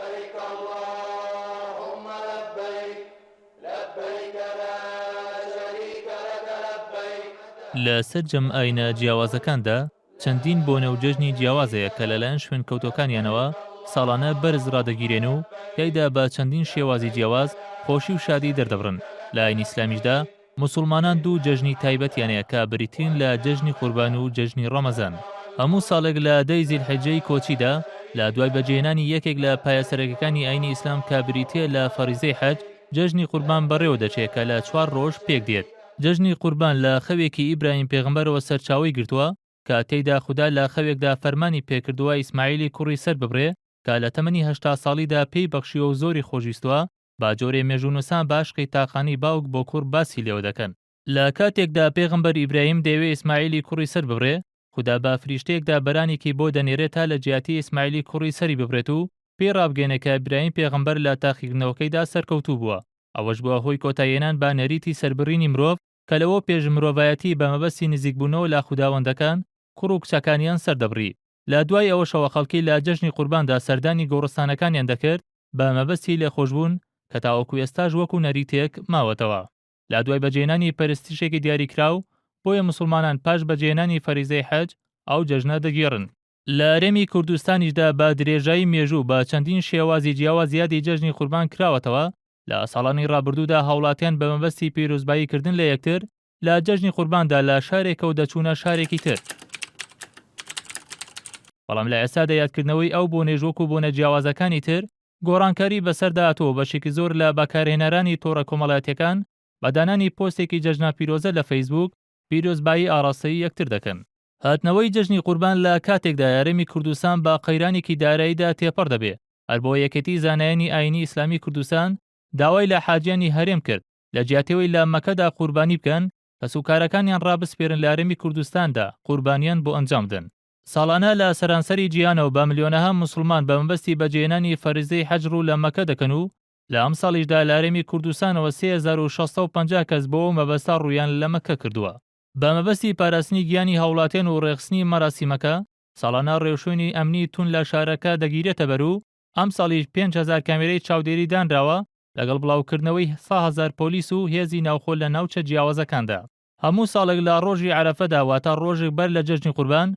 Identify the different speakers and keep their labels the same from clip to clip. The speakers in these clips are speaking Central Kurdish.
Speaker 1: لبیک اللهم لبیک لبیک لا شریک لک لبیک.
Speaker 2: لە سەرجەم ئاینە جیاوازەکاندا چەندین بۆنە و جەژنی جیاواز هەیە کە لەلایەن شوێنکەوتوەکانیانەوە ساڵانە بەرز ڕادەگیرێن و تیایدا بە چەندین شێوازی جیاواز خۆشی و شادی دەردەبڕن، لە ئاینی ئیسلامیشدا موسوڵمانان دوو جەژنی تایبەتیان هەیە کە بریتین لە جەژنی قوربان و جەژنی ڕەمەزان. هەموو ساڵێک لە دەی زیلحیجەی کۆچیدا لە دوای بەجێهێنانی یەکێک لە پایە سەرەکیەکانی ئاینی ئیسلام کە بریتیە لە فەریزەی حەج، جەژنی قوربان بەڕێوە دەچێ کە لە چوار ڕۆژ پێک دێت. جەژنی قوربان لە خەوێکی ئیبراهیم پێغەمبەرەوە سەرچاوەی گرتووە کە تێیدا خودا لە خەوێکدا فەرمانی پێکردووە ئیسماعیلی کوڕی سەر ببڕێ کە لە تەمەنی 80 ساڵیدا پێی بەخشیوە و زۆری خۆشویستووە بە جۆرێ مێژوونووسان بە عەشقی تاقانەی باوک بۆ کوڕ باسی لێوە دەکەن. لە کاتێکدا پێغەمبەر ئیبراهیم دەیەوێ ئیسماعیلی کوڕی سەر ببڕێ، خودا بە فریشتەیەکدا بەرانێکی بۆ دەنێرێ تا لە جیاتی ئیسماعیلی کوڕی سەری ببڕێت و پێی ڕابگەیەنێ کە ئیبراهیم پێغەمبەر لە تاقیکردنەوەکەیدا سەرکەوتوو بووە. ئەوەش بووە هۆی کۆتاییهێنان بە نەریتی سەربڕینی مرۆڤ کە لەوە پێش مرۆڤایەتی بە مەبەستی نزیکبوونەوە لە خوداوەندەکان کوڕ و کچەکانیان سەردەبڕی. لە دوای ئەوەشەوە خەڵکی لە جەژنی قورباندا سەردانی گۆڕستانەکانیان دەکرد بە مەبەستی لێخۆشبوون کە تاوەکو ئێستاش وەکو نەریتێک ماوەتەوە. لە دوای بەجێهێنانی پەرستشێکی دیاریکراو، بۆیە موسڵمانان پاش بەجێهێنانی فەریزەی حەج ئەو جەژنە دەگێڕن. لە هەرێمی کوردستانیشدا بە درێژایی مێژوو بە چەندین شێوازی جیاواز یادی جەژنی قوربان کراوەتەوە، لە ساڵانی ڕابردوودا هاوڵاتیان بە مەبەستی پیرۆزبایی کردن لە یەکتر لە جەژنی قورباندا لە شارێکەوە دەچوونە شارێکی تر. بەڵام لە ئێستادا یادکردنەوەی ئەو بۆنەیش وەکو بۆنە جیاوازەکانی تر گۆڕانکاری بەسەردا هاتووە و بەشێکی زۆر لە بەکارهێنەرانی تۆڕە کۆمەڵایەتییەکان بە دانانی پۆستێکی جەژنە پیرۆزە لە فەیسبووک پیرۆزبایی ئاڕاستەی یەکتر دەکەن. هاتنەوەی جەژنی قوربان لە کاتێکدایە هەرێمی کوردستان بە قەیرانێکی داراییدا تێپەڕ دەبێ، هەربۆیە یەکێتی زانایانی ئایینی ئیسلامی کوردستان داوای لە حاجیانی هەرێم کرد لە جیاتیەوەی لە مەکەدا قوربانی بکەن، کەسوکارەکانیان ڕابسپێرن لە هەرێمی کوردستاندا قوربانیان بۆ ئەنجام بدەن. ساڵانە لە سەرانسەری جیهانەوە بە ملیۆنەها موسڵمان بە مەبەستی بەجێهێنانی فەریزەی حەج ڕوو لە مەکە دەکەن و لە ئەمساڵیشدا لە هەرێمی کوردستانەوە 3650 کەس بۆ ئەو مەبەستە ڕوویان لە مەکە کردووە. بە مەبەستی پاراستنی گیانی هاوڵاتیان و ڕێکخستنی مەراسیمەکە، ساڵانە ڕێوشوێنی ئەمنی توند لە شارەکە دەگیرێتەبەر و ئەمساڵیش 5000 کامێرەی چاودێری دانراوە لەگەڵ بڵاوکردنەوەی 100,000 پۆلیس و هێزی ناوخۆ لە ناوچە جیاوازەکاندا. هەموو ساڵێک لە ڕۆژی عەرەفەدا واتە ڕۆژێک بەر لە جەژنی قوربان،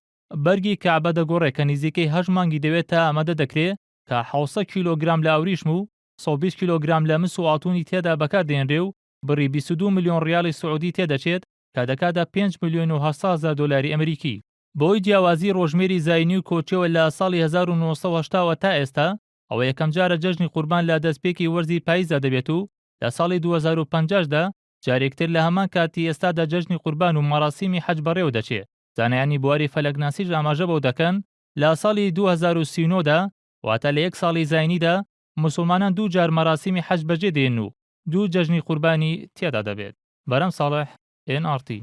Speaker 2: بەرگی کەعبە دەگۆڕێ کە نزیکەی هەشت مانگی دەوێت تا ئامادە دەکرێ کە 700 کیلۆگرام لە ئاوریشم و 120 کیلۆگرام لە مس و ئاڵتونی تێدا بەکار دەهێنرێ و بڕی 22 ملیۆن ڕیاڵی سعودی تێدەچێت کە دەکاتە 5 ملیۆن و 800 هەزار دۆلاری ئەمریکی. بەهۆی جیاوازی ڕۆژمێری زایینی و کۆچیەوە لە ساڵی 1980 وە تا ئێستا، ئەوە یەکەمجارە جەژنی قوربان لە دەستپێکی وەرزی پاییزدا دەبێت و لە ساڵی 2050 دا جارێکتر لە هەمان کاتی ئێستادا جەژنی قوربان و مەراسیمی حەج بەڕێوە دەچێ. زانایانی بواری فەلەکناسیش ئاماژە بەو دەکەن لە ساڵی 2039 دا واتە لە یەک ساڵی زایینیدا موسڵمانان دوو جار مەراسیمی حەج بەجێ دێنن و دوو جەژنی قوربانی تیادا دەبێت. بەرام ساڵح، ئێن ئاڕ تی.